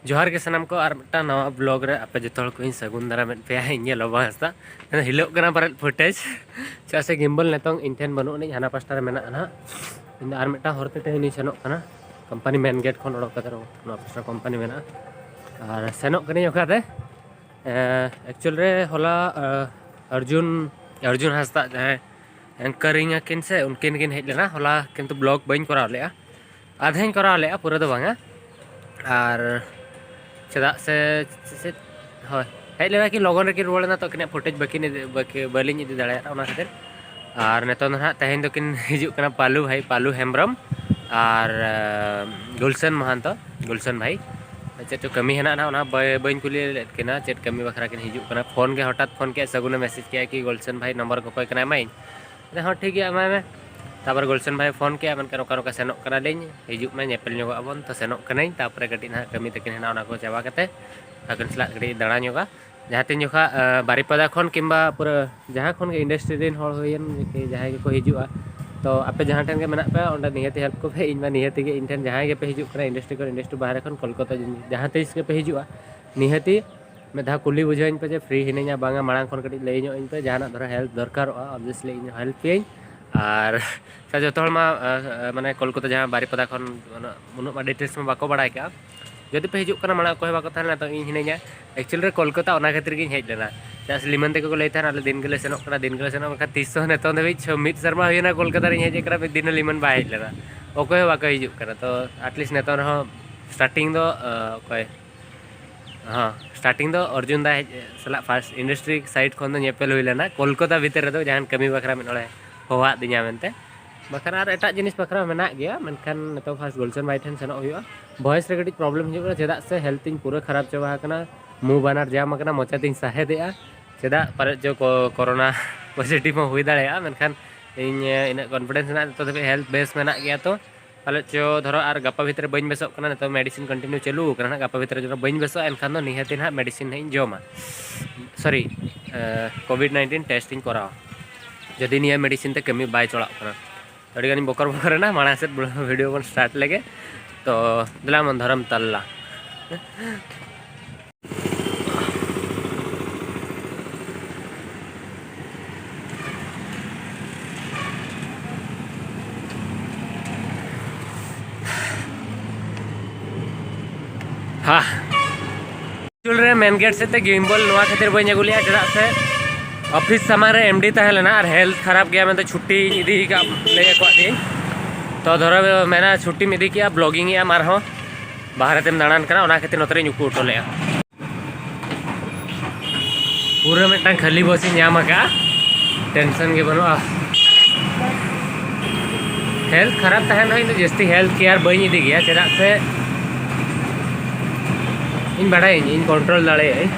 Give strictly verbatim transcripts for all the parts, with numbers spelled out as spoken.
ᱡᱚᱦᱟᱨ ᱜᱮ ᱥᱟᱱᱟᱢ ᱠᱚ, ᱟᱨ ᱢᱤᱫᱴᱟᱝ ᱱᱟᱣᱟ vlog ᱨᱮ ᱟᱯᱮ ᱡᱚᱛᱚ ᱦᱚᱲ ᱠᱚᱧ ᱥᱟᱹᱜᱩᱱ ᱫᱟᱨᱟᱢᱮᱫ ᱯᱮᱭᱟ᱾ ᱤᱧ ᱜᱮ ᱞᱚᱵᱚ ᱦᱟᱸᱥᱫᱟ᱾ ᱦᱤᱞᱚᱜ ᱠᱟᱱᱟ ᱯᱟᱞᱮᱫ footage, ᱪᱮᱫᱟᱜ ᱥᱮ gimbal ᱱᱤᱛᱚᱝ ᱤᱧ ᱴᱷᱮᱱ ᱵᱟᱹᱱᱩᱜ ᱟᱹᱱᱤᱡ, ᱦᱟᱱᱟ ᱯᱟᱥᱴᱟ ᱨᱮ ᱢᱮᱱᱟᱜᱼᱟ ᱱᱟᱦᱟᱜ᱾ ᱤᱧ ᱫᱚ ᱟᱨ ᱢᱤᱫᱴᱟᱝ ᱦᱚᱨ ᱛᱮ ᱛᱮᱦᱮᱧ ᱤᱧ ᱥᱮᱱᱚᱜ ᱠᱟᱱᱟ, ᱠᱳᱢᱯᱟᱱᱤ ᱢᱮᱱ ᱜᱮᱴ ᱠᱷᱚᱱ ᱚᱰᱚᱠ ᱠᱟᱛᱮ ᱱᱚᱣᱟ ᱯᱟᱥᱴᱟ ᱠᱳᱢᱯᱟᱱᱤ ᱢᱮᱱᱟᱜᱼᱟ᱾ ᱟᱨ ᱥᱮᱱᱚᱜ ᱠᱟᱹᱱᱟᱹᱧ ᱚᱠᱟᱛᱮ? ᱮᱸ, actual ᱨᱮ ᱦᱚᱞᱟ, ᱟᱸ, ᱚᱨᱡᱩᱱ, ᱚᱨᱡᱩᱱ ᱦᱟᱸᱥᱫᱟ ᱡᱟᱦᱟᱸᱭ anchoring ᱟᱹᱠᱤᱱ ᱥᱮ, ᱩᱱᱠᱤᱱ ᱠᱤᱱ ᱦᱮᱡ ᱞᱮᱱᱟ ᱦᱚᱞᱟ, ᱠᱤᱱᱛᱩ vlog ᱵᱟᱹᱧ ᱠᱚᱨᱟᱣ ᱞᱮᱫᱼᱟ᱾ ᱟᱫᱷᱟᱧ ᱠᱚᱨᱟᱣ ᱞᱮᱫᱼᱟ, ᱯᱩᱨᱟᱹ ᱫᱚ ᱵᱟᱝᱟ᱾ ᱟᱨ ᱪᱮᱫᱟᱜ ᱥᱮ, ᱪᱮᱫ, ᱦᱳᱭ, ᱦᱮᱡ ᱞᱮᱱᱟ ᱠᱤᱱ, ᱞᱚᱜᱚᱱ ᱨᱮᱠᱤᱱ ᱨᱩᱣᱟᱹᱲ ᱮᱱᱟ, ᱛᱚ ᱟᱹᱠᱤᱱᱟᱜ footage ᱵᱟᱹᱠᱤᱱ ᱤᱫᱤ, ᱵᱟᱹᱠᱤ, ᱵᱟᱹᱞᱤᱧ ᱤᱫᱤ ᱫᱟᱲᱮᱭᱟᱫᱟ ᱚᱱᱟ ᱠᱷᱟᱹᱛᱤᱨ᱾ ᱟᱨ ᱱᱤᱛᱚᱝ ᱫᱚ ᱱᱟᱦᱟᱜ ᱛᱮᱦᱮᱧ ᱫᱚᱠᱤᱱ ᱦᱤᱡᱩᱜ ᱠᱟᱱᱟ ᱯᱟᱞᱩ ᱵᱷᱟᱭ, ᱯᱟᱞᱩ ᱦᱮᱢᱵᱨᱚᱢ ᱟᱨ, ᱟᱸ, ᱜᱩᱞᱥᱮᱱ ᱢᱟᱦᱟᱱᱛᱚ, ᱜᱩᱞᱥᱮᱱ ᱵᱷᱟᱭ᱾ ᱪᱮᱫ ᱪᱚ ᱠᱟᱹᱢᱤ ᱦᱮᱱᱟᱜ ᱱᱟᱦᱟᱜ, ᱚᱱᱟ ᱵᱟᱭ-, ᱵᱟᱹᱧ ᱠᱩᱞᱤ ᱞᱮᱫ ᱠᱤᱱᱟ ᱪᱮᱫ ᱠᱟᱹᱢᱤ ᱵᱟᱠᱷᱨᱟ ᱠᱤᱱ ᱦᱤᱡᱩᱜ ᱠᱟᱱᱟ᱾ ᱯᱷᱳᱱ ᱜᱮ ᱦᱚᱴᱟᱛ ᱯᱷᱳᱱ ᱠᱮᱫᱼᱟ, ᱥᱟᱹᱜᱩᱱᱮ message ᱠᱮᱫᱼᱟ ᱠᱤ, "ᱜᱩᱞᱥᱮᱱ ᱵᱷᱟᱭ ᱱᱚᱢᱵᱚᱨ ᱠᱚ ᱚᱠᱚᱭ ᱠᱟᱱᱟ, ᱮᱢᱟᱭᱟᱹᱧ?" ᱟᱫᱚ, "ᱦᱚᱸ, ᱴᱷᱤᱠ ᱜᱮᱭᱟ, ᱮᱢᱟᱭ ᱢᱮ᱾" ᱛᱟᱨᱯᱚᱨᱮ ᱜᱩᱞᱥᱮᱱ ᱵᱷᱟᱭ ᱯᱷᱳᱱ ᱠᱮᱫᱼᱟ, ᱢᱮᱱᱠᱷᱟᱱ ᱚᱠᱟ ᱱᱚᱝᱠᱟ ᱥᱮᱱᱚᱜ ᱠᱟᱱᱟᱞᱤᱧ, ᱦᱤᱡᱩᱜ ᱢᱮ, ᱧᱮᱯᱮᱞ ᱧᱚᱜᱚᱜ ᱟᱵᱚᱱ᱾ ᱛᱚ ᱥᱮᱱᱚᱜ ᱠᱟᱹᱱᱟᱹᱧ, ᱛᱟᱨᱯᱚᱨᱮ ᱠᱟᱹᱴᱤᱡ ᱱᱟᱦᱟᱜ ᱠᱟᱹᱢᱤ ᱛᱟᱹᱠᱤᱱ ᱦᱮᱱᱟᱜᱼᱟ, ᱚᱱᱟ ᱠᱚ ᱪᱟᱵᱟ ᱠᱟᱛᱮ ᱟᱹᱠᱤᱱ ᱥᱟᱞᱟᱜ ᱠᱟᱹᱴᱤᱡ ᱫᱟᱬᱟ ᱧᱚᱜᱟ᱾ ᱡᱟᱦᱟᱸ ᱛᱤᱱ ᱡᱚᱠᱷᱟ, ᱟᱸ, ᱵᱟᱨᱤᱯᱟᱫᱟ ᱠᱷᱚᱱ ᱠᱤᱝᱵᱟ ᱯᱩᱨᱟᱹ ᱡᱟᱦᱟᱸ ᱠᱷᱚᱱ ᱜᱮ industry ᱨᱮᱱ ᱦᱚᱲ ᱦᱩᱭᱮᱱ, ᱡᱟᱦᱟᱸᱭ ᱜᱮᱠᱚ ᱦᱤᱡᱩᱜᱼᱟ, ᱛᱚ ᱟᱯᱮ ᱡᱟᱦᱟᱸ ᱴᱷᱮᱱ ᱜᱮ ᱢᱮᱱᱟᱜ ᱯᱮᱭᱟ, ᱚᱸᱰᱮ ᱱᱤᱦᱟᱹᱛᱤ help ᱠᱚᱯᱮ᱾ ᱤᱧ ᱢᱟ ᱱᱤᱦᱟᱹᱛᱤ ᱜᱮ, ᱤᱧ ᱴᱷᱮᱱ ᱡᱟᱦᱟᱸᱭ ᱜᱮᱯᱮ ᱦᱤᱡᱩᱜ ᱠᱟᱱᱟ, industry ᱠᱷᱚᱱ, industry ᱵᱟᱦᱨᱮ ᱠᱷᱚᱱ, ᱠᱳᱞᱠᱟᱛᱟ ᱡᱟᱦᱟᱸ ᱛᱤᱥ ᱜᱮᱯᱮ ᱦᱤᱡᱩᱜᱼᱟ, ᱱᱤᱦᱟᱹᱛᱤ ᱢᱤᱫ ᱫᱷᱟᱣ ᱠᱩᱞᱤ ᱵᱩᱡᱷᱟᱹᱣᱟᱹᱧ ᱯᱮ ᱡᱮ free ᱦᱤᱱᱟᱹᱧᱟ ᱵᱟᱝᱟ, ᱢᱟᱲᱟᱝ ᱠᱷᱚᱱ ᱠᱟᱹᱴᱤᱡ ᱞᱟᱹᱭ ᱧᱚᱜ ᱟᱹᱧ ᱯᱮ, ᱡᱟᱦᱟᱱᱟᱜ ᱫᱷᱚᱨᱚ help ᱫᱚᱨᱠᱟᱨᱚᱜᱼᱟ, obviously ᱤᱧ help ᱯᱮᱭᱟᱹᱧ᱾ ᱟᱨ ᱡᱚᱛᱚ ᱦᱚᱲ ᱢᱟ, ᱟᱸ, ᱢᱟᱱᱮ ᱠᱳᱞᱠᱟᱛᱟ ᱡᱟᱦᱟᱸ ᱵᱟᱨᱤᱯᱟᱫᱟ ᱠᱷᱚᱱ ᱩᱱᱟᱹᱜ, ᱩᱱᱟᱹᱜ ᱢᱟ details ᱢᱟ ᱵᱟᱠᱚ ᱵᱟᱲᱟᱭ ᱠᱟᱜᱼᱟ᱾ ᱡᱩᱫᱤ ᱯᱮ ᱦᱤᱡᱩᱜ ᱠᱟᱱᱟ, ᱢᱟᱲᱟᱝ ᱚᱠᱚᱭ ᱦᱚᱸ ᱵᱟᱠᱚ ᱛᱟᱦᱮᱸ ᱞᱮᱱᱟ, ᱛᱚ ᱤᱧ ᱦᱤᱱᱟᱹᱧᱟ᱾ Actual ᱨᱮ ᱠᱳᱞᱠᱟᱛᱟ ᱚᱱᱟ ᱠᱷᱟᱹᱛᱤᱨ ᱜᱤᱧ ᱦᱮᱡ ᱞᱮᱱᱟ, ᱪᱮᱫᱟᱜ ᱥᱮ ᱞᱤᱢᱟᱱ ᱛᱟᱠᱚ ᱠᱚ ᱞᱟᱹᱭ ᱛᱟᱦᱮᱱᱟ, "ᱟᱞᱮ ᱫᱤᱱ ᱜᱮᱞᱮ ᱥᱮᱱᱚᱜ ᱠᱟᱱᱟ, ᱫᱤᱱ ᱜᱮᱞᱮ ᱥᱮᱱᱚᱜ ᱠᱟᱱᱟ", ᱢᱮᱱᱠᱷᱟᱱ ᱛᱤᱥ ᱦᱚᱸ ᱱᱤᱛᱚᱝ ᱫᱷᱟᱹᱵᱤᱡ ᱪᱷᱚ, ᱢᱤᱫ ᱥᱮᱨᱢᱟ ᱦᱩᱭᱮᱱᱟ ᱠᱳᱞᱠᱟᱛᱟ ᱨᱤᱧ ᱦᱮᱡ ᱟᱠᱟᱱᱟ, ᱢᱤᱫ ᱫᱤᱱ ᱦᱚᱸ ᱞᱤᱢᱟᱱ ᱵᱟᱭ ᱦᱮᱡ ᱞᱮᱱᱟ, ᱚᱠᱚᱭ ᱦᱚᱸ ᱵᱟᱠᱚ ᱦᱤᱡᱩᱜ ᱠᱟᱱᱟ᱾ ᱛᱚ at least ᱱᱤᱛᱚᱝ ᱨᱮᱦᱚᱸ starting ᱫᱚ, ᱟᱸ, ᱚᱠᱚᱭ, ᱦᱚᱸ, starting ᱫᱚ ᱚᱨᱡᱩᱱ ᱫᱟ ᱦᱮᱡ ᱥᱟᱞᱟᱜ first industry side ᱠᱷᱚᱱ ᱫᱚ ᱧᱮᱯᱮᱞ ᱦᱩᱭ ᱞᱮᱱᱟ ᱠᱳᱞᱠᱟᱛᱟ ᱵᱷᱤᱛᱤᱨ ᱨᱮᱫᱚ, ᱡᱟᱦᱟᱱ ᱠᱟᱹᱢᱤ ᱵᱟᱠᱷᱨᱟ ᱢᱤᱫ ᱦᱚᱲᱮ ᱦᱚᱦᱚᱣᱟᱫ ᱫᱤᱧᱟ ᱢᱮᱱᱛᱮ᱾ ᱵᱟᱠᱷᱟᱱ ᱟᱨ ᱮᱴᱟᱜ ᱡᱤᱱᱤᱥ ᱵᱟᱠᱷᱨᱟ ᱢᱮᱱᱟᱜ ᱜᱮᱭᱟ, ᱢᱮᱱᱠᱷᱟᱱ ᱱᱤᱛᱚᱝ first ᱜᱩᱞᱥᱟᱱ ᱵᱷᱟᱭ ᱴᱷᱮᱱ ᱥᱮᱱᱚᱜ ᱦᱩᱭᱩᱜᱼᱟ᱾ Voice ᱨᱮ ᱠᱟᱹᱴᱤᱡ problem ᱦᱤᱡᱩᱜ ᱠᱟᱱᱟ, ᱪᱮᱫᱟᱜ ᱥᱮ health ᱛᱤᱧ ᱯᱩᱨᱟᱹ ᱠᱷᱟᱨᱟᱯ ᱪᱟᱵᱟ ᱟᱠᱟᱱᱟ, ᱢᱩ ᱵᱟᱱᱟᱨ ᱡᱟᱢ ᱟᱠᱟᱱᱟ, ᱢᱚᱪᱟ ᱛᱤᱧ ᱥᱟᱦᱮᱫᱮᱜᱼᱟ᱾ ᱪᱮᱫᱟᱜ ᱯᱟᱞᱮᱫ ᱪᱚ ᱠᱚ-, ᱠᱳᱨᱳᱱᱟ positive ᱦᱚᱸ ᱦᱩᱭ ᱫᱟᱲᱮᱭᱟᱜᱼᱟ, ᱢᱮᱱᱠᱷᱟᱱ ᱤᱧ, ᱮ, ᱤᱱᱟᱹᱜ confidence ᱢᱮᱱᱟᱜᱼᱟ, ᱱᱤᱛᱚᱜ ᱫᱷᱟᱹᱵᱤᱡ health ᱵᱮᱥ ᱢᱮᱱᱟᱜ ᱜᱮᱭᱟ᱾ ᱛᱚ ᱯᱟᱞᱮᱫ ᱪᱚ ᱫᱷᱚᱨᱚ ᱟᱨ ᱜᱟᱯᱟ ᱵᱷᱤᱛᱨᱤ ᱵᱟᱹᱧ ᱵᱮᱥᱚᱜ ᱠᱟᱱᱟ, ᱱᱤᱛᱚᱜ medicine continue ᱪᱟᱹᱞᱩ ᱟᱠᱟᱱᱟ ᱱᱟᱦᱟᱜ, ᱜᱟᱯᱟ ᱵᱷᱤᱛᱨᱤ ᱡᱚᱠᱷᱚᱱ ᱵᱟᱹᱧ ᱵᱮᱥᱚᱜᱼᱟ, ᱮᱱᱠᱷᱟᱱ ᱫᱚ ᱱᱤᱦᱟᱹᱛᱤ ᱱᱟᱦᱟᱜ medicine ᱱᱟᱦᱟᱜ ᱤᱧ ᱡᱚᱢᱟ᱾ Sorry, ᱮ, COVID nineteen test ᱤᱧ ᱠᱚᱨᱟᱣᱟ, ᱡᱩᱫᱤ ᱱᱤᱭᱟᱹ medicine ᱛᱮ ᱠᱟᱹᱢᱤ ᱵᱟᱭ ᱪᱟᱞᱟᱜ ᱠᱟᱱᱟ᱾ ᱟᱹᱰᱤ ᱜᱟᱱᱤᱧ ᱵᱚᱠᱚᱨ ᱵᱚᱠᱚᱨ ᱮᱱᱟ, ᱢᱟᱲᱟᱝ ᱥᱮᱫ video ᱵᱚᱱ start ᱞᱮᱜᱮ᱾ ᱛᱚ ᱫᱮᱞᱟ ᱵᱚᱱ ᱫᱷᱚᱨᱚᱢ ᱛᱟᱞᱟ᱾ ᱦᱟ᱾ ᱮᱠᱪᱩᱞ ᱨᱮ ᱢᱮᱱ ᱜᱮᱴ ᱥᱮᱫ ᱛᱮ ᱜᱤᱢᱵᱚᱞ ᱱᱚᱣᱟ ᱠᱷᱟᱹᱛᱤᱨ ᱵᱟᱹᱧ ᱟᱹᱜᱩ ᱞᱮᱜᱼᱟ, ᱪᱮᱫᱟᱜ ᱥᱮ ᱚᱯᱷᱤᱥ ᱥᱟᱢᱟᱝ ᱨᱮ ᱮᱢ ᱰᱤ ᱛᱟᱦᱮᱸ ᱞᱮᱱᱟ ᱟᱨ ᱦᱮᱞᱛᱷ ᱠᱷᱟᱨᱟᱯ ᱜᱮᱭᱟ ᱢᱮᱱᱛᱮ ᱪᱷᱩᱴᱤᱧ ᱤᱫᱤ ᱠᱟᱜ ᱞᱟᱹᱭ ᱟᱠᱟᱫ ᱫᱤᱭᱟᱹᱧ᱾ ᱛᱚ ᱫᱷᱚᱨᱚ ᱢᱮᱱᱟ ᱪᱷᱩᱴᱤᱢ ᱤᱫᱤ ᱠᱮᱜᱼᱟ, ᱵᱞᱚᱜᱤᱝ ᱮᱜᱼᱟᱢ ᱟᱨᱦᱚᱸ ᱵᱟᱦᱨᱮ ᱛᱮᱢ ᱫᱟᱬᱟᱱ ᱠᱟᱱᱟ, ᱚᱱᱟ ᱠᱷᱟᱹᱛᱤᱨ ᱱᱚᱛᱮ ᱨᱤᱧ ᱩᱠᱩ ᱦᱚᱴᱚ ᱞᱮᱜᱼᱟ᱾ ᱯᱩᱨᱟᱹ ᱢᱤᱫᱴᱟᱝ ᱠᱷᱟᱹᱞᱤ ᱵᱚᱥ ᱤᱧ ᱧᱟᱢ ᱟᱠᱟᱫᱼᱟ, ᱴᱮᱱᱥᱚᱱ ᱜᱮ ᱵᱟᱹᱱᱩᱜᱼᱟ᱾ ᱦᱮᱞᱛᱷ ᱠᱷᱟᱨᱟᱯ ᱛᱟᱦᱮᱱ ᱨᱮᱦᱚᱸ ᱤᱧ ᱫᱚ ᱡᱟᱹᱥᱛᱤ ᱦᱮᱞᱛᱷ ᱠᱮᱭᱟᱨ ᱵᱟᱹᱧ ᱤᱫᱤ ᱜᱮᱭᱟ, ᱪᱮᱫᱟᱜ ᱥᱮ ᱤᱧ ᱵᱟᱲᱟᱭᱟᱹᱧ ᱤᱧ ᱠᱚᱱᱴᱨᱳᱞ ᱫᱟᱲᱮᱭᱟᱜᱼᱟᱹᱧ᱾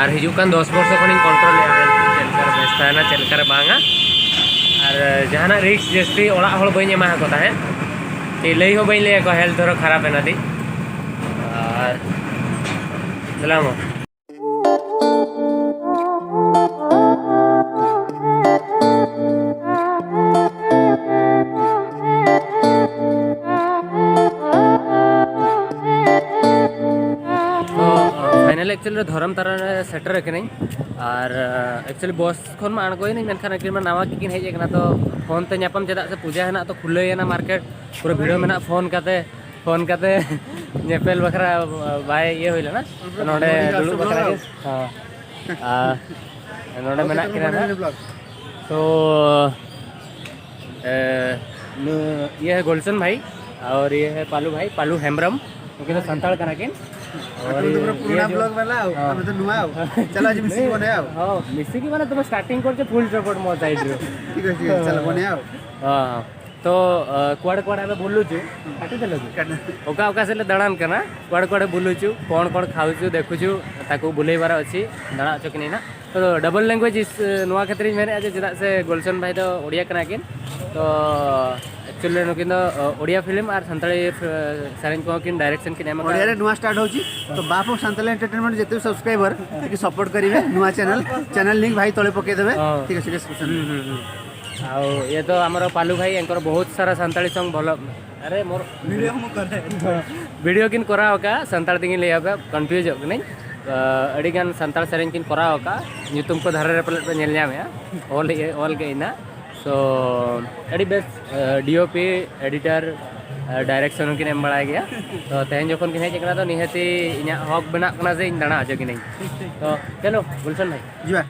ᱟᱨ ᱦᱤᱡᱩᱜ ᱠᱟᱱ ᱫᱚᱥ ᱵᱚᱨᱥᱚ ᱠᱷᱚᱱᱤᱧ ᱠᱚᱱᱴᱨᱳᱞ ᱮᱫᱼᱟ ᱪᱮᱫ ᱞᱮᱠᱟᱨᱮ ᱵᱮᱥ ᱛᱟᱦᱮᱱᱟ, ᱪᱮᱫ ᱞᱮᱠᱟᱨᱮ ᱵᱟᱝᱟ᱾ ᱟᱨ ᱡᱟᱦᱟᱱᱟᱜ ᱨᱤᱥᱠ ᱡᱟᱹᱥᱛᱤ ᱚᱲᱟᱜ ᱦᱚᱲ ᱵᱟᱹᱧ ᱮᱢᱟ ᱠᱚ ᱛᱟᱦᱮᱸᱫ, ᱠᱤ ᱞᱟᱹᱭ ᱦᱚᱸ ᱵᱟᱹᱧ ᱞᱟᱹᱭ ᱟᱠᱚᱣᱟ ᱦᱮᱞᱛᱷ ᱫᱷᱚᱨᱚ ᱠᱷᱟᱨᱟᱯ ᱮᱱᱟ ᱫᱤ᱾ ᱟᱨ ᱫᱮᱞᱟ ᱢᱟ᱾ ᱛᱚ ᱯᱷᱟᱭᱱᱟᱞ ᱮᱠᱪᱩᱭᱮᱞ ᱨᱮ ᱫᱷᱚᱨᱚᱢ ᱛᱟᱨᱟ ᱨᱮ ᱥᱮᱴᱮᱨ ᱟᱠᱟᱱᱟᱹᱧ᱾ ᱟᱨ ᱮᱠᱪᱩᱭᱮᱞᱤ ᱵᱚᱥ ᱠᱷᱚᱱ ᱢᱟ ᱟᱬᱜᱚᱭᱮᱱᱟᱹᱧ, ᱢᱮᱱᱠᱷᱟᱱ ᱟᱹᱠᱤᱱ ᱢᱟ ᱱᱟᱣᱟ ᱜᱮᱠᱤᱱ ᱦᱮᱡ ᱟᱠᱟᱱᱟ᱾ ᱛᱚ ᱯᱷᱳᱱ ᱛᱮ ᱧᱟᱯᱟᱢ ᱪᱮᱫᱟᱜ ᱥᱮ ᱯᱩᱡᱟ ᱦᱮᱱᱟᱜ, ᱛᱚ ᱠᱷᱩᱞᱟᱹᱭ ᱮᱱᱟ ᱢᱟᱨᱠᱮᱴ, ᱯᱩᱨᱟᱹ ᱵᱷᱤᱲ ᱢᱮᱱᱟᱜᱼᱟ᱾ ᱯᱷᱳᱱ ᱠᱟᱛᱮ ᱯᱷᱳᱱ ᱠᱟᱛᱮ ᱧᱮᱯᱮᱞ ᱵᱟᱠᱷᱨᱟ ᱵᱟᱭ ᱤᱭᱟᱹ ᱦᱩᱭ ᱞᱮᱱᱟ᱾ ᱱᱚᱰᱮ ᱫᱩᱲᱩᱵ ᱵᱟᱠᱷᱨᱟ ᱜᱮ᱾ ᱦᱮᱸ᱾ ᱟᱨ ᱱᱚᱰᱮ ᱢᱮᱱᱟᱜ ᱠᱤᱱᱟ ᱱᱟᱜ᱾ ᱛᱚ, ᱮ, ᱱᱩ-, ᱤᱭᱟᱹ ᱦᱮ ᱜᱩᱞᱥᱚᱱ ᱵᱷᱟᱭ ᱟᱨ ᱤᱭᱟᱹ ᱦᱮ ᱯᱟᱞᱩ ᱵᱷᱟᱭ, ᱯᱟᱞᱩ ᱦᱮᱢᱵᱨᱚᱢ, ᱩᱱᱠᱤᱱ ᱫᱚ ᱥᱟᱱᱛᱟᱲ ᱠᱟᱱᱟ ᱠᱤᱱ᱾ ᱟᱨ ᱛᱩᱢ ᱫᱚ ᱯᱩᱨᱟᱹ ᱤᱭᱟᱹ ᱯᱩᱨᱟᱱᱟ ᱡᱚ-, ᱵᱞᱚᱜ ᱵᱟᱞᱟ ᱦᱳ, ᱦᱮᱸ᱾ ᱟᱢ ᱫᱚ ᱱᱩᱣᱟ ᱦᱳ᱾ ᱪᱟᱞᱟᱣ ᱡᱮ ᱢᱤᱥᱤ ᱵᱚᱱᱮ ᱦᱳ᱾ ᱦᱳ, ᱢᱤᱥᱤ ᱜᱮ ᱢᱟᱱᱮ ᱛᱚᱵᱮ starting ᱠᱚᱨᱪᱮ full support ᱢᱚ side ᱨᱮ᱾ ᱴᱷᱤᱠ ᱟᱪᱷᱮ, ᱪᱟᱞᱟᱣ ᱵᱚᱱᱮ ᱦᱳ᱾ ᱦᱮᱸ᱾ ᱛᱚ, ᱟ, ᱠᱩᱣᱟᱲᱮ ᱠᱩᱣᱟᱲᱮ ᱟᱯᱮ ᱵᱩᱞᱩᱪᱩ? ᱠᱟᱹᱴᱤᱡ ᱛᱮ ᱞᱟᱹᱜᱩ᱾ ᱠᱟᱹᱴᱤᱡ᱾ ᱚᱠᱟ ᱚᱠᱟ ᱥᱮᱫ ᱞᱮ ᱫᱟᱬᱟᱱ ᱠᱟᱱᱟ, ᱠᱩᱣᱟᱲᱮ ᱠᱩᱣᱟᱲᱮ ᱵᱩᱞᱩᱪᱩ, ᱠᱚᱬ ᱠᱚᱬ ᱠᱷᱟᱣᱪᱩ, ᱫᱮᱠᱷᱩᱪᱩ, ᱛᱟᱠᱚ ᱵᱩᱞᱟᱹᱭ ᱵᱟᱨᱟ ᱚᱪᱷᱤ, ᱫᱟᱬᱟ ᱦᱚᱪᱚ ᱠᱤᱱᱟᱹᱧ ᱱᱟᱜ᱾ ᱛᱚ, double language is, ᱱᱚᱣᱟ ᱠᱷᱟᱹᱛᱤᱨ ᱤᱧ ᱢᱮᱱᱮᱫᱼᱟ ᱡᱮ ᱪᱮᱫᱟᱜ ᱥᱮ ᱜᱩᱞᱥᱚᱱ ᱵᱷᱟᱭ ᱫᱚ ᱳᱰᱤᱭᱟ ᱠᱟᱱᱟ ᱠᱤᱱ᱾ ᱛᱚ, actually ᱱᱩᱠᱤᱱ ᱫᱚ, ᱟ, ᱳᱰᱤᱭᱟ film ᱟᱨ ᱥᱟᱱᱛᱟᱲᱤ, ᱟ, ᱥᱮᱨᱮᱧ ᱠᱚᱦᱚᱸ ᱠᱤᱱ direction ᱠᱤᱱ ᱮᱢ ᱟᱠᱟᱫᱟ᱾ ଓଡ଼ିଆରେ ନୂଆ ଷ୍ଟାର୍ଟ ହେଉଛି। ତ ବାପ ସାନ୍ତାଳ ଏଣ୍ଟରଟେନମେଣ୍ଟ ଯେତେ ବି ସବସ୍କ୍ରାଇବର, ଟିକେ ସପୋର୍ଟ କରିବେ ନୂଆ ଚ୍ୟାନେଲ, ଚ୍ୟାନେଲ ଲିଙ୍କ ଭାଇ ତଳେ ପକେଇଦେବେ। ହଁ। ଠିକ୍ ଅଛି, ଡିସ୍କ୍ରିପସନରେ। ହୁଁ, ହୁଁ, ହୁଁ। ଆଉ ଇଏ ତ ଆମର ପାଲୁ ଭାଇ, ୟାଙ୍କର ବହୁତ ସାରା ସାନ୍ତାଳୀ ସଙ୍ଗ ଭଲ। ଆରେ ମୋର ଭିଡ଼ିଓ ମୁଁ କରେ। ᱵᱷᱤᱰᱤᱭᱳ ᱠᱤᱱ ᱠᱚᱨᱟᱣ ᱟᱠᱟᱫᱼᱟ, ᱥᱟᱱᱛᱟᱲ ᱛᱮᱜᱤᱧ ᱞᱟᱹᱭ ᱟᱯᱮᱭᱟ, ᱠᱚᱱᱯᱷᱤᱭᱩᱡᱚᱜ ᱠᱟᱹᱱᱟᱹᱧ᱾ ᱟᱹᱰᱤ ᱜᱟᱱ ᱥᱟᱱᱛᱟᱲ ᱥᱮᱨᱮᱧ ᱠᱤᱱ ᱠᱚᱨᱟᱣ ᱟᱠᱟᱫᱼᱟ, ᱧᱩᱛᱩᱢ ᱠᱚ ᱫᱷᱟᱨᱮ ᱨᱮ ᱯᱟᱞᱮᱫ ᱯᱮ ᱧᱮᱞ ᱧᱟᱢᱮᱫᱼᱟ, ᱚᱞ ᱚᱞ ᱜᱮ ᱤᱧᱟᱹᱜ᱾ ᱥᱳ ᱟᱹᱰᱤ ᱵᱮᱥ, ᱰᱤ ᱳ ᱯᱤ, ᱮᱰᱤᱴᱟᱨ, ᱰᱟᱭᱨᱮᱠᱥᱚᱱ ᱦᱚᱸᱠᱤᱱ ᱮᱢ ᱵᱟᱲᱟᱭ ᱜᱮᱭᱟ᱾ ᱛᱚ ᱛᱮᱦᱮᱧ ᱡᱚᱠᱷᱚᱱ ᱠᱤᱱ ᱦᱮᱡ ᱟᱠᱟᱱᱟ, ᱛᱚ ᱱᱤᱦᱟᱹᱛᱤ ᱤᱧᱟᱹᱜ ᱦᱚᱠ ᱵᱮᱱᱟᱜ ᱠᱟᱱᱟ ᱡᱮ ᱤᱧ ᱫᱟᱬᱟ ᱦᱚᱪᱚ ᱠᱤᱱᱟᱹᱧ᱾ ᱛᱚ ᱪᱚᱞᱚ ᱜᱩᱞᱥᱟᱱ ᱵᱷᱟᱭ᱾ ᱡᱚᱦᱟᱨ᱾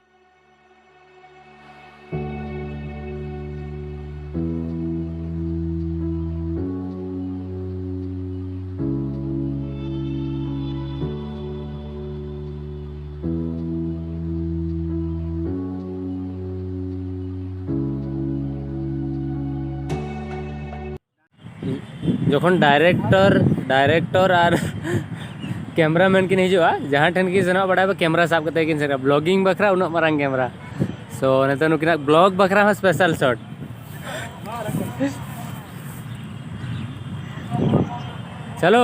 ᱡᱚᱠᱷᱚᱱ ᱰᱟᱭᱨᱮᱠᱴᱚᱨ ᱰᱟᱭᱨᱮᱠᱴᱚᱨ ᱟᱨ ᱠᱮᱢᱨᱟᱢᱮᱱ ᱠᱤᱱ ᱦᱤᱡᱩᱜᱼᱟ, ᱡᱟᱦᱟᱸ ᱴᱷᱮᱱ ᱜᱮ ᱥᱮᱱᱚᱜ, ᱵᱟᱰᱟᱭ ᱯᱮ ᱠᱮᱢᱨᱟ ᱥᱟᱵ ᱠᱟᱛᱮ ᱠᱤᱱ ᱥᱮᱱᱚᱜᱼᱟ, ᱵᱞᱚᱜᱤᱝ ᱵᱟᱠᱷᱨᱟ ᱩᱱᱟᱹᱜ ᱢᱟᱨᱟᱝ ᱠᱮᱢᱨᱟ᱾ ᱥᱳ ᱱᱤᱛᱚᱜ ᱱᱩᱠᱤᱱᱟᱜ ᱵᱞᱚᱜ ᱵᱟᱠᱷᱨᱟ ᱦᱚᱸ ᱥᱯᱮᱥᱟᱞ ᱥᱚᱴ᱾ ᱪᱟᱞᱳ᱾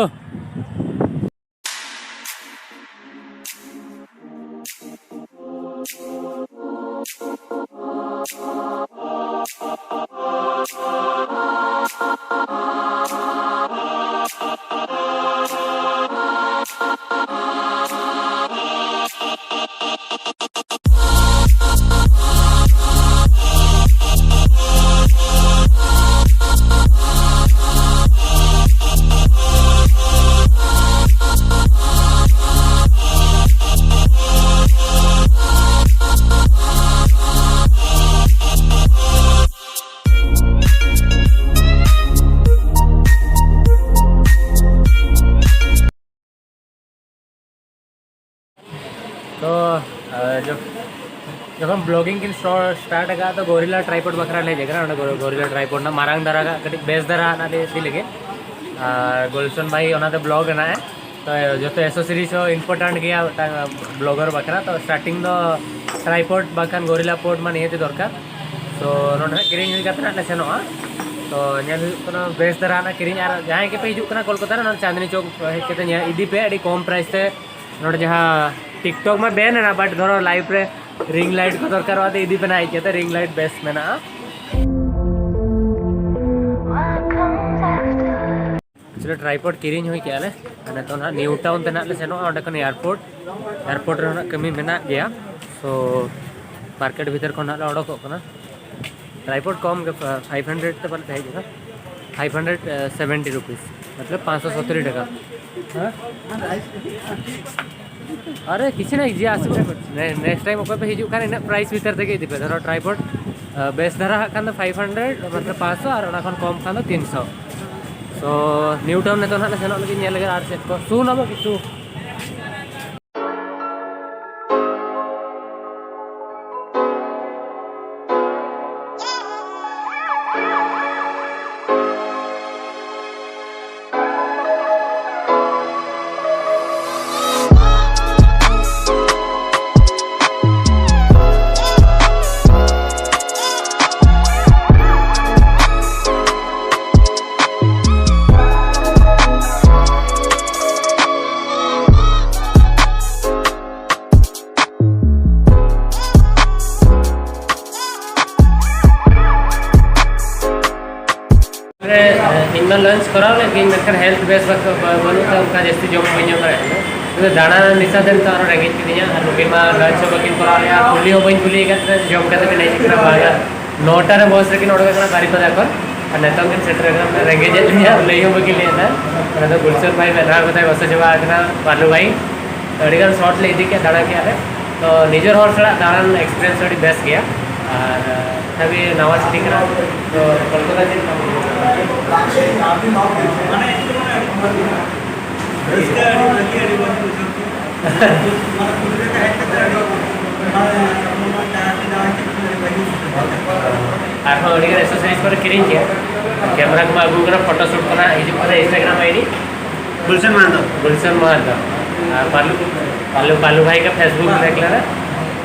ᱛᱚ ᱡᱚᱠᱷᱚᱱ ᱵᱞᱚᱜᱤᱝ ᱠᱤᱱ ᱥᱴᱟᱨᱴ ᱟᱠᱟᱫ, ᱛᱚ ᱜᱚᱨᱤᱞᱟ ᱴᱨᱟᱭᱯᱚᱰ ᱵᱟᱠᱷᱨᱟ ᱞᱮ ᱦᱮᱡ ᱟᱠᱟᱱᱟ᱾ ᱚᱸᱰᱮ ᱜᱚᱨᱤᱞᱟ ᱴᱨᱟᱭᱯᱚᱰ ᱨᱮᱱᱟᱜ ᱢᱟᱨᱟᱝ ᱫᱷᱟᱨᱟ ᱠᱟᱹᱴᱤᱡ ᱵᱮᱥ ᱫᱷᱟᱨᱟ ᱨᱮᱱᱟᱜ ᱞᱮ ᱤᱫᱤ ᱞᱟᱹᱜᱤᱫ᱾ ᱟᱨ ᱜᱩᱞᱥᱚᱱ ᱵᱷᱟᱭ ᱚᱱᱟᱛᱮ ᱵᱞᱚᱜ ᱮᱱᱟᱭ᱾ ᱛᱚ ᱡᱚᱛᱚ ᱮᱥᱮᱥᱚᱨᱤᱡᱽ ᱦᱚᱸ ᱤᱢᱯᱚᱨᱴᱮᱱᱴ ᱜᱮᱭᱟ ᱢᱤᱫᱴᱟᱝ ᱵᱞᱚᱜᱟᱨ ᱵᱟᱠᱷᱨᱟ᱾ ᱛᱚ ᱥᱴᱟᱨᱴᱤᱝ ᱫᱚ ᱴᱨᱟᱭᱯᱚᱰ ᱵᱟᱝᱠᱷᱟᱱ ᱜᱚᱨᱤᱞᱟ ᱯᱚᱰ ᱢᱟ ᱱᱤᱦᱟᱹᱛ ᱫᱚᱨᱠᱟᱨ᱾ ᱛᱚ ᱱᱚᱰᱮ ᱱᱟᱜ ᱠᱤᱨᱤᱧ ᱦᱩᱭ ᱠᱟᱛᱮ ᱱᱟᱜ ᱞᱮ ᱥᱮᱱᱚᱜᱼᱟ᱾ ᱛᱚ ᱧᱮᱞ ᱦᱩᱭᱩᱜ ᱠᱟᱱᱟ ᱵᱮᱥ ᱫᱷᱟᱨᱟ ᱱᱟᱜ ᱠᱤᱨᱤᱧ, ᱟᱨ ᱡᱟᱦᱟᱸᱭ ᱜᱮᱯᱮ ᱦᱤᱡᱩᱜ ᱠᱟᱱᱟ ᱠᱳᱞᱠᱟᱛᱟ ᱨᱮ, ᱱᱚᱰᱮ ᱪᱟᱸᱫᱱᱤ ᱪᱚᱠ ᱦᱮᱡ ᱠᱟᱛᱮ ᱧᱮᱞ ᱤᱫᱤ ᱯᱮ, ᱟᱹᱰᱤ ᱠᱚᱢ ᱯᱨᱟᱭᱤᱥ ᱛᱮ ᱱᱚᱰᱮ ᱡᱟᱦᱟᱸ ᱴᱤᱠᱴᱚᱠ ᱢᱟ ᱵᱮᱱ ᱮᱱᱟ, ᱵᱟᱴ ᱫᱷᱚᱨᱚ ᱞᱟᱭᱤᱵᱷ ᱨᱮ ᱨᱤᱝ ᱞᱟᱭᱤᱴ ᱠᱚ ᱫᱚᱨᱠᱟᱨᱚᱜᱼᱟ, ᱛᱚ ᱤᱫᱤ ᱯᱮ ᱱᱟᱜ ᱦᱮᱡ ᱠᱟᱛᱮ, ᱨᱤᱝ ᱞᱟᱭᱤᱴ ᱵᱮᱥ ᱢᱮᱱᱟᱜᱼᱟ᱾ ᱴᱨᱟᱭᱯᱚᱰ ᱠᱤᱨᱤᱧ ᱦᱩᱭ ᱠᱮᱜᱼᱟ ᱞᱮ᱾ ᱟᱨ ᱱᱤᱛᱚᱜ ᱱᱟᱦᱟᱜ ᱱᱤᱭᱩ ᱴᱟᱣᱩᱱ ᱛᱮ ᱱᱟᱦᱟᱜ ᱞᱮ ᱥᱮᱱᱚᱜᱼᱟ, ᱚᱸᱰᱮ ᱠᱷᱚᱱ ᱮᱭᱟᱨᱯᱳᱨᱴ᱾ ᱮᱭᱟᱨᱯᱳᱨᱴ ᱨᱮ ᱱᱟᱦᱟᱜ ᱠᱟᱹᱢᱤ ᱢᱮᱱᱟᱜ ᱜᱮᱭᱟ᱾ ᱥᱳ ᱢᱟᱨᱠᱮᱴ ᱵᱷᱤᱛᱤᱨ ᱠᱷᱚᱱ ᱱᱟᱦᱟᱜ ᱞᱮ ᱚᱰᱚᱠᱚᱜ ᱠᱟᱱᱟ᱾ ᱴᱨᱟᱭᱯᱚᱰ ᱠᱚᱢ ᱜᱮ, ᱯᱷᱟᱭᱤᱵᱷ ᱦᱟᱱᱰᱨᱮᱰ ᱛᱮ ᱯᱟᱞᱮ ᱛᱟᱦᱮᱸ ᱠᱟᱱᱟ, ᱯᱷᱟᱭᱤᱵᱷ ᱦᱟᱱᱰᱨᱮᱰ ᱥᱮᱵᱷᱮᱱᱴᱤ ᱨᱩᱯᱤᱥ, ᱢᱚᱛᱞᱚᱵ ᱯᱟᱸᱪᱥᱚ ᱥᱚᱛᱛᱚᱨ ᱴᱟᱠᱟ᱾ ᱦᱮᱸ? ᱟᱨᱮ ᱠᱤᱪᱷᱩ ᱱᱟ ᱤᱡᱤ ᱟᱥᱮ, ᱱᱮᱠᱥᱴ ᱴᱟᱭᱤᱢ ᱚᱠᱚᱭ ᱯᱮ ᱦᱤᱡᱩᱜ ᱠᱷᱟᱱ ᱤᱱᱟᱹᱜ ᱯᱨᱟᱭᱤᱥ ᱵᱷᱤᱛᱤᱨ ᱛᱮᱜᱮ ᱤᱫᱤ ᱯᱮ᱾ ᱫᱷᱚᱨᱚ ᱴᱨᱟᱭᱯᱚᱰ ᱵᱮᱥ ᱫᱷᱟᱨᱟ ᱦᱟᱜ ᱠᱷᱟᱱ ᱫᱚ ᱯᱷᱟᱭᱤᱵᱷ ᱦᱟᱱᱰᱨᱮᱰ, ᱢᱚᱛᱞᱚᱵ ᱯᱟᱸᱪᱥᱚ, ᱟᱨ ᱚᱱᱟ ᱠᱷᱚᱱ ᱠᱚᱢ ᱠᱷᱟᱱ ᱫᱚ ᱛᱤᱱᱥᱚ᱾ ᱛᱚ ᱱᱤᱭᱩ ᱴᱟᱣᱩᱱ ᱱᱤᱛᱚᱜ ᱱᱟᱦᱟᱜ ᱞᱮ ᱥᱮᱱᱚᱜ ᱞᱟᱹᱜᱤᱫ, ᱧᱮᱞ ᱞᱮᱜᱮ ᱟᱨ ᱪᱮᱫ ᱠᱚ ᱥᱩᱱ ᱟᱵᱚ ᱠᱤᱪᱷᱩ᱾ ᱤᱧ ᱢᱟ ᱞᱟᱧᱪ ᱠᱚᱨᱟᱣ ᱞᱮᱫ ᱜᱤᱧ, ᱢᱮᱱᱠᱷᱟᱱ ᱦᱮᱞᱛᱷ ᱵᱮᱥ ᱵᱟᱹᱱᱩᱜ ᱛᱮ ᱚᱱᱠᱟ ᱡᱟᱹᱥᱛᱤ ᱡᱚᱢ ᱵᱟᱹᱧ ᱡᱚᱢ ᱫᱟᱲᱮᱭᱟᱜ ᱠᱟᱱᱟ᱾ ᱤᱧ ᱫᱚ ᱫᱟᱬᱟ ᱱᱤᱥᱟ ᱛᱮ ᱱᱤᱛᱚᱜ ᱟᱨᱚ ᱨᱮᱸᱜᱮᱡ ᱠᱤᱫᱤᱧᱟ, ᱟᱨ ᱱᱩᱠᱤᱱ ᱢᱟ ᱞᱟᱧᱪ ᱦᱚᱸ ᱵᱟᱹᱠᱤᱱ ᱠᱚᱨᱟᱣ ᱞᱮᱫᱼᱟ, ᱠᱩᱞᱤ ᱦᱚᱸ ᱵᱟᱹᱧ ᱠᱩᱞᱤ ᱟᱠᱟᱫ ᱠᱤᱱᱟ ᱡᱚᱢ ᱠᱟᱛᱮ ᱯᱮ ᱦᱮᱡ ᱠᱟᱱᱟ ᱵᱟᱝᱟ᱾ ᱱᱚᱴᱟ ᱨᱮ ᱵᱚᱥ ᱨᱮᱠᱤᱱ ᱚᱰᱚᱠ ᱟᱠᱟᱱᱟ ᱵᱟᱨᱤᱯᱟᱫᱟ ᱠᱷᱚᱱ, ᱟᱨ ᱱᱤᱛᱚᱝ ᱠᱤᱱ ᱥᱮᱴᱮᱨ ᱟᱠᱟᱱᱟ, ᱨᱮᱸᱜᱮᱡ ᱮᱫ ᱞᱤᱧᱟ, ᱞᱟᱹᱭ ᱦᱚᱸ ᱵᱟᱹᱠᱤᱱ ᱞᱟᱹᱭ ᱮᱫᱟ᱾ ᱚᱱᱟ ᱫᱚ ᱜᱩᱞᱥᱟᱱ ᱵᱷᱟᱭ ᱢᱮᱱᱟᱜ ᱠᱟᱛᱮ ᱵᱟᱥᱟ ᱪᱟᱵᱟ ᱟᱠᱟᱱᱟ, ᱵᱟᱞᱩ ᱵᱷᱟᱭ᱾ ᱟᱹᱰᱤᱜᱟᱱ ᱥᱚᱴ ᱞᱮ ᱤᱫᱤ ᱠᱮᱫ, ᱫᱟᱬᱟ ᱠᱮᱫᱼᱟ ᱞᱮ᱾ ᱛᱚ ᱱᱤᱡᱮᱨ ᱦᱚᱲ ᱥᱟᱞᱟᱜ ᱫᱟᱬᱟᱱ ᱮᱠᱥᱯᱤᱨᱤᱭᱮᱱᱥ ᱟᱹᱰᱤ ᱵᱮᱥ ᱜᱮᱭᱟ, ᱟᱨ ᱛᱟᱵᱮ ᱱᱟᱣᱟ ᱥᱤᱴᱤ ᱠᱟᱱᱟ᱾ ᱛᱚ ᱠᱳᱞᱠᱟᱛᱟ ᱪᱮᱫ ᱞᱮᱠᱟ ᱵᱩᱡᱷᱟᱹᱣ ᱠᱟᱱᱟ? ᱟᱨᱦᱚᱸ ᱟᱹᱰᱤ ᱜᱟᱱ ᱮᱠᱥᱮᱥᱚᱨᱤᱡᱽ ᱠᱚᱞᱮ ᱠᱤᱨᱤᱧ ᱜᱮᱭᱟ᱾ ᱠᱮᱢᱮᱨᱟ ᱠᱚᱢᱟ ᱟᱹᱜᱩ ᱠᱟᱱᱟ, ᱯᱷᱳᱴᱳ ᱥᱩᱴ ᱠᱚ ᱱᱟᱜ ᱦᱤᱡᱩᱜ ᱠᱟᱱᱟ ᱤᱱᱥᱴᱟᱜᱨᱟᱢ ᱟᱭᱰᱤ᱾ ᱜᱩᱞᱥᱟᱱ ᱢᱟᱦᱟᱱᱫᱚ᱾ ᱜᱩᱞᱥᱟᱱ ᱢᱟᱦᱟᱱᱫᱚ᱾ ᱟᱨ ᱯᱟᱞᱩ, ᱯᱟᱞᱩ, ᱯᱟᱞᱩ ᱵᱷᱟᱭ ᱠᱟ Facebook ᱫᱮᱠᱷ ᱞᱮᱱᱟ᱾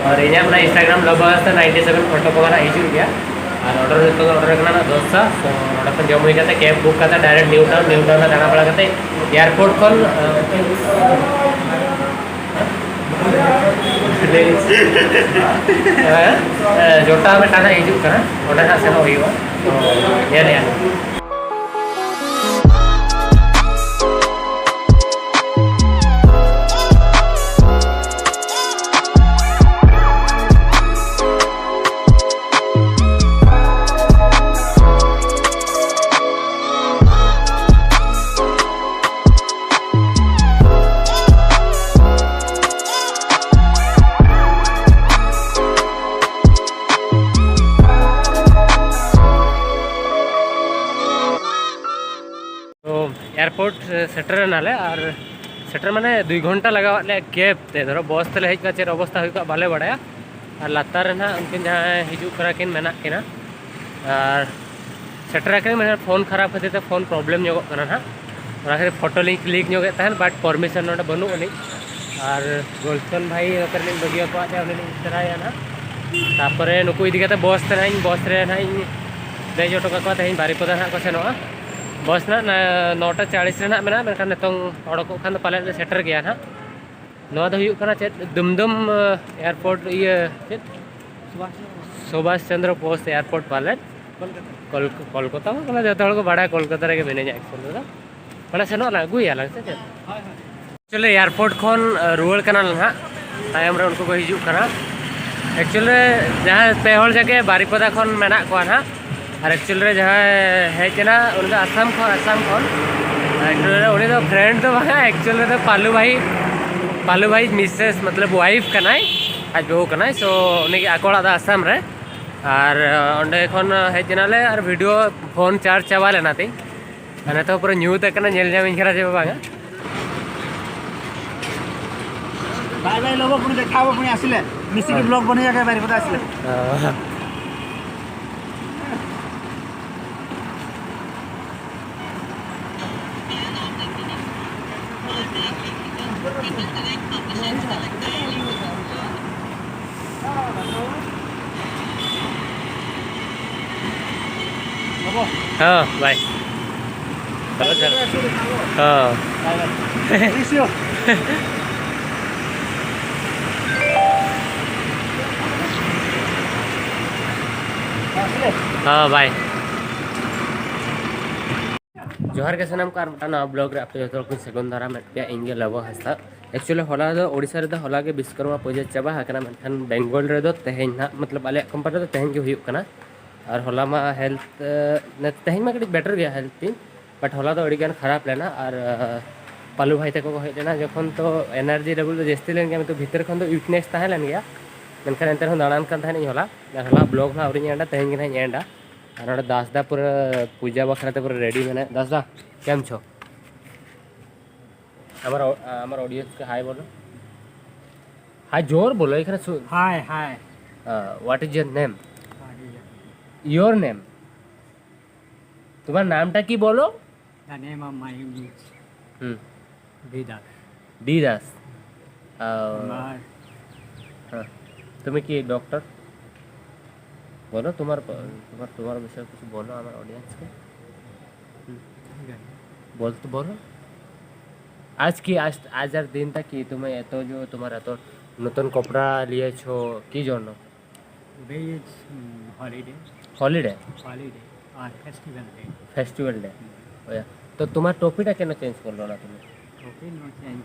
ᱟᱨ ᱤᱧᱟᱹᱜ ᱚᱱᱟ ᱤᱱᱥᱴᱟᱜᱨᱟᱢ ᱞᱚᱜᱚ ᱟᱥᱛᱮ ᱱᱟᱭᱤᱱᱴᱤ ᱥᱮᱵᱷᱮᱱ ᱯᱷᱳᱴᱳ ᱠᱚ ᱱᱟᱜ ᱦᱤᱡᱩᱜ ᱜᱮᱭᱟ᱾ ᱟᱨ ᱚᱰᱟᱨ ᱡᱚᱛᱚ ᱜᱮ ᱚᱰᱟᱨ ᱠᱟᱱᱟ ᱱᱟᱜ ᱫᱚᱥᱴᱟ᱾ ᱛᱚ ᱚᱸᱰᱮ ᱠᱷᱚᱱ ᱡᱚᱢ ᱦᱩᱭ ᱠᱟᱛᱮ ᱠᱮᱵᱽ ᱵᱩᱠ ᱠᱟᱛᱮ direct New town, New town ᱨᱮ ᱫᱟᱬᱟ ᱵᱟᱲᱟ ᱠᱟᱛᱮ ᱮᱭᱟᱨᱯᱳᱨᱴ ᱠᱷᱚᱱ, ᱦᱮᱸ, ᱡᱚᱴᱟ ᱢᱤᱫᱴᱟᱝ ᱦᱟᱸᱜ ᱦᱤᱡᱩᱜ ᱠᱟᱱᱟ, ᱚᱸᱰᱮ ᱦᱟᱸᱜ ᱥᱮᱱᱚᱜ ᱦᱩᱭᱩᱜᱼᱟ᱾ ᱛᱚ ᱧᱮᱞᱮᱜᱼᱟ᱾ ᱥᱮᱴᱮᱨ ᱮᱱᱟᱞᱮ, ᱟᱨ ᱥᱮᱴᱮᱨ ᱢᱟᱱᱮ ᱫᱩᱭ ᱜᱷᱚᱱᱴᱟ ᱞᱟᱜᱟᱣᱟᱫ ᱞᱮᱭᱟ ᱠᱮᱵᱽ ᱛᱮ᱾ ᱫᱷᱚᱨᱚ ᱵᱚᱥ ᱛᱮᱞᱮ ᱦᱮᱡ ᱠᱚᱜᱼᱟ, ᱪᱮᱫ ᱚᱵᱚᱥᱛᱟ ᱦᱩᱭ ᱠᱚᱜᱼᱟ ᱵᱟᱞᱮ ᱵᱟᱲᱟᱭᱟ᱾ ᱟᱨ ᱞᱟᱛᱟᱨ ᱨᱮ ᱱᱟᱦᱟᱜ ᱩᱱᱠᱤᱱ ᱡᱟᱦᱟᱸᱭ ᱦᱤᱡᱩᱜ ᱠᱟᱱᱟ ᱠᱤᱱ ᱢᱮᱱᱟᱜ ᱠᱤᱱᱟ, ᱟᱨ ᱥᱮᱴᱮᱨ ᱟᱠᱟᱱᱟ, ᱢᱮᱱᱠᱷᱟᱱ ᱯᱷᱳᱱ ᱠᱷᱟᱨᱟᱯ ᱠᱷᱟᱹᱛᱤᱨ ᱛᱮ ᱯᱷᱳᱱ ᱯᱨᱚᱵᱞᱮᱢ ᱧᱚᱜᱚᱜ ᱠᱟᱱᱟ ᱱᱟᱦᱟᱜ᱾ ᱚᱱᱟ ᱠᱷᱟᱹᱛᱤᱨ ᱯᱷᱳᱴᱳ ᱞᱤᱧ ᱠᱞᱤᱠ ᱧᱚᱜᱮᱫ ᱛᱟᱦᱮᱱ, but permission ᱱᱚᱰᱮ ᱵᱟᱹᱱᱩᱜ ᱟᱹᱱᱤᱡ᱾ ᱟᱨ ᱜᱳᱞᱥᱚᱱ ᱵᱷᱟᱭ ᱱᱚᱛᱮ ᱨᱮᱞᱤᱧ ᱵᱟᱹᱜᱤ ᱦᱚᱴᱚᱣᱟᱫ ᱛᱟᱭᱟ, ᱩᱱᱤ ᱞᱤᱧ ᱤᱫᱤ ᱛᱚᱨᱟᱭᱟ ᱱᱟᱦᱟᱜ᱾ ᱛᱟᱨᱯᱚᱨᱮ ᱱᱩᱠᱩ ᱤᱫᱤ ᱠᱟᱛᱮ ᱵᱚᱥ ᱛᱮ ᱱᱟᱦᱟᱜ ᱤᱧ, ᱵᱚᱥ ᱨᱮ ᱱᱟᱦᱟᱜ ᱤᱧ ᱫᱮᱡ ᱦᱚᱴᱚ ᱠᱟᱠᱚᱣᱟ᱾ ᱛᱮᱦᱮᱧ ᱵᱟᱨᱤᱯᱚᱫᱟ ᱱᱟᱦᱟᱜ ᱠᱚ ᱥᱮᱱᱚᱜᱼᱟ᱾ ᱵᱚᱥ ᱱᱟᱦᱟᱜ ᱱᱟ-, ᱱᱚᱴᱟ ᱪᱟᱲᱤᱥ ᱨᱮ ᱱᱟᱦᱟᱜ ᱢᱮᱱᱟᱜᱼᱟ, ᱢᱮᱱᱠᱷᱟᱱ ᱱᱤᱛᱚᱝ ᱚᱰᱚᱠᱚᱜ ᱠᱷᱟᱱ ᱫᱚ ᱯᱟᱞᱮᱫ ᱞᱮ ᱥᱮᱴᱮᱨ ᱜᱮᱭᱟ ᱱᱟᱦᱟᱜ᱾ ᱱᱚᱣᱟ ᱫᱚ ᱦᱩᱭᱩᱜ ᱠᱟᱱᱟ ᱪᱮᱫ, ᱫᱩᱢᱫᱩᱢ, ᱮ, ᱮᱭᱟᱨᱯᱳᱨᱴ, ᱤᱭᱟᱹ, ᱪᱮᱫ? ᱥᱩᱵᱷᱟᱥ ᱪᱚᱱᱫᱨᱚ ᱵᱳᱥ ᱮᱭᱟᱨᱯᱳᱨᱴ ᱯᱟᱞᱮᱫ᱾ ᱠᱚᱞ-, ᱠᱚᱞᱠᱟᱛᱟ ᱢᱟ ᱠᱟᱱᱟ, ᱡᱚᱛᱚ ᱦᱚᱲ ᱠᱚ ᱵᱟᱲᱟᱭᱟ ᱠᱚᱞᱠᱟᱛᱟ ᱨᱮᱜᱮ ᱢᱤᱱᱟᱹᱧᱟ actually ᱫᱚ᱾ ᱢᱟᱱᱮ ᱥᱮᱱᱚᱜ ᱟᱞᱟᱝ, ᱟᱹᱜᱩᱭᱟᱞᱟᱝ ᱥᱮ ᱪᱮᱫ? Actually ᱮᱭᱟᱨᱯᱳᱨᱴ ᱠᱷᱚᱱ, ᱮ, ᱨᱩᱣᱟᱹᱲ ᱠᱟᱱᱟᱞᱮ ᱱᱟᱦᱟᱜ᱾ ᱛᱟᱭᱚᱢ ᱨᱮ ᱩᱱᱠᱩ ᱠᱚ ᱦᱤᱡᱩᱜ ᱠᱟᱱᱟ᱾ Actually ᱡᱟᱦᱟᱸᱭ ᱯᱮ ᱦᱚᱲ ᱡᱟᱜᱮ ᱵᱟᱨᱤᱯᱚᱫᱟ ᱠᱷᱚᱱ ᱢᱮᱱᱟᱜ ᱠᱚᱣᱟ ᱱᱟᱦᱟᱜ᱾ ᱟᱨ actually ᱨᱮ ᱡᱟᱦᱟᱸᱭ ᱦᱮᱡ ᱮᱱᱟ, ᱩᱱᱤ ᱫᱚ ᱟᱥᱟᱢ ᱠᱷᱚᱱ, ᱟᱥᱟᱢ ᱠᱷᱚᱱ᱾ Actually ᱨᱮ ᱩᱱᱤ ᱫᱚ friend ᱫᱚ ᱵᱟᱝᱟ, actually ᱨᱮ ᱫᱚ ᱯᱟᱞᱩ ᱵᱷᱟᱭ, ᱯᱟᱞᱩ ᱵᱷᱟᱭ ᱢᱤᱥᱮᱥ, ᱢᱚᱛᱞᱚᱵ wife ᱠᱟᱱᱟᱭ, ᱟᱡ ᱵᱟᱹᱦᱩ ᱠᱟᱱᱟᱭ᱾ So ᱩᱱᱤ ᱜᱮ ᱟᱠᱚ ᱚᱲᱟᱜ ᱫᱚ ᱟᱥᱟᱢ ᱨᱮ᱾ ᱟᱨ, ᱚᱸᱰᱮ ᱠᱷᱚᱱ ᱦᱮᱡ ᱮᱱᱟᱞᱮ ᱟᱨ video ᱯᱷᱳᱱ ᱪᱟᱨᱡᱽ ᱪᱟᱵᱟ ᱞᱮᱱᱟ ᱛᱤᱧ᱾ ᱟᱨ ᱱᱤᱛᱚᱜ ᱯᱩᱨᱟᱹ ᱧᱩᱛ ᱟᱠᱟᱱᱟ, ᱧᱮᱞ ᱧᱟᱢᱤᱧ ᱠᱟᱱᱟ ᱪᱮ ᱵᱟᱝᱟ᱾ Bye bye ᱞᱚᱵᱚ, ପୁଣି ଦେଖା ହବ, ପୁଣି ଆସିଲେ ମିଶିକି vlog ବନେଇବା କେବେ ବାରିପଦା ଆସିଲେ। ହଁ। ᱞᱚᱵᱚ। ᱦᱮᱸ, bye। ᱦᱮᱸ। Bye bye। Miss you। ᱦᱮᱸ, bye। ᱡᱚᱦᱟᱨ ᱜᱮ ᱥᱟᱱᱟᱢ ᱠᱚ, ᱟᱨ ᱢᱤᱫᱴᱟᱝ ᱱᱟᱣᱟ vlog ᱨᱮ ᱟᱯᱮ ᱡᱚᱛᱚ ᱦᱚᱲ ᱠᱚᱧ ᱥᱟᱹᱜᱩᱱ ᱫᱟᱨᱟᱢᱮᱫ ᱯᱮᱭᱟ᱾ ᱤᱧ ᱜᱮ ᱞᱚᱵᱚ ᱦᱟᱸᱥᱫᱟ᱾ Actually ᱦᱚᱞᱟ ᱫᱚ ᱳᱰᱤᱥᱟ ᱨᱮᱫᱚ ᱦᱚᱞᱟ ᱜᱮ ᱵᱤᱥᱠᱚᱨᱢᱟ ᱯᱩᱡᱟᱹ ᱪᱟᱵᱟ ᱟᱠᱟᱱᱟ, ᱢᱮᱱᱠᱷᱟᱱ ᱵᱮᱝᱜᱚᱞ ᱨᱮᱫᱚ ᱛᱮᱦᱮᱧ ᱱᱟᱦᱟᱜ, ᱢᱚᱛᱞᱚᱵ ᱟᱞᱮᱭᱟᱜ company ᱨᱮᱫᱚ ᱛᱮᱦᱮᱧ ᱜᱮ ᱦᱩᱭᱩᱜ ᱠᱟᱱᱟ᱾ ᱟᱨ ᱦᱚᱞᱟ ᱢᱟ health, ᱮ, ᱛᱮᱦᱮᱧ ᱢᱟ ᱠᱟᱹᱴᱤᱡ better ᱜᱮᱭᱟ health ᱛᱤᱧ, but ᱦᱚᱞᱟ ᱫᱚ ᱟᱹᱰᱤ ᱜᱟᱱ ᱠᱷᱟᱨᱟᱯ ᱞᱮᱱᱟ᱾ ᱟᱨ, ᱮ, ᱯᱟᱞᱩ ᱵᱷᱟᱭ ᱛᱟᱠᱚ ᱠᱚ ᱦᱮᱡ ᱞᱮᱱᱟ, ᱡᱚᱠᱷᱚᱱ ᱛᱚ energy level ᱫᱚ ᱡᱟᱹᱥᱛᱤ ᱞᱮᱱ ᱜᱮᱭᱟ, ᱠᱤᱱᱛᱩ ᱵᱷᱤᱛᱤᱨ ᱠᱷᱚᱱ ᱫᱚ weakness ᱛᱟᱦᱮᱸ ᱞᱮᱱ ᱜᱮᱭᱟ, ᱢᱮᱱᱠᱷᱟᱱ ᱮᱱᱛᱮ ᱨᱮᱦᱚᱸ ᱫᱟᱬᱟᱱ ᱠᱟᱱ ᱛᱟᱦᱮᱱᱤᱧ ᱦᱚᱞᱟ᱾ ᱟᱨ ᱦᱚᱞᱟ vlog ᱦᱚᱸ ᱟᱹᱣᱨᱤᱧ ᱮᱱᱰᱟ, ᱛᱮᱦᱮᱧ ᱜᱮ ᱱᱟᱦᱟᱜ ᱤᱧ ᱮᱱᱰᱟ᱾ ᱟᱨ ᱱᱚᱰᱮ ᱫᱟᱥ ᱫᱟ ᱯᱩᱨᱟᱹ ᱯᱩᱡᱟ ᱵᱟᱠᱷᱨᱟ ᱛᱮ ᱯᱩᱨᱟᱹ ready ᱢᱮᱱᱟᱭᱟ᱾ ᱫᱟᱥ ᱫᱟ, ᱠᱮᱢ ᱪᱷᱚ? আমার অ- আমার অডিয়েন্সকে হাই বলো। হাই জোর বলো এখানে। High high. What is your name? Your name? তোমার নামটা কি বলো? The name of my name is হুম। বিদাস। বিদাস। আহ, আমার হ্যাঁ। তুমি কি ডক্টর? বলো তোমার তোমার তোমার বিষয়ে কিছু বলো আমার অডিয়েন্সকে। বলতে বলো। আজ কি আজ আজ আর দিনটা কি তুমি এত যে তোমার এত নতুন কপড়া নিয়েছো কি জন্য? Today is holiday. Holiday? Holiday আর ফেস্টিভ্যাল ডে। Festival day. তো তোমার টুপিটা কেন চেঞ্জ করলো না তুমি? টুপি নো চেঞ্জ।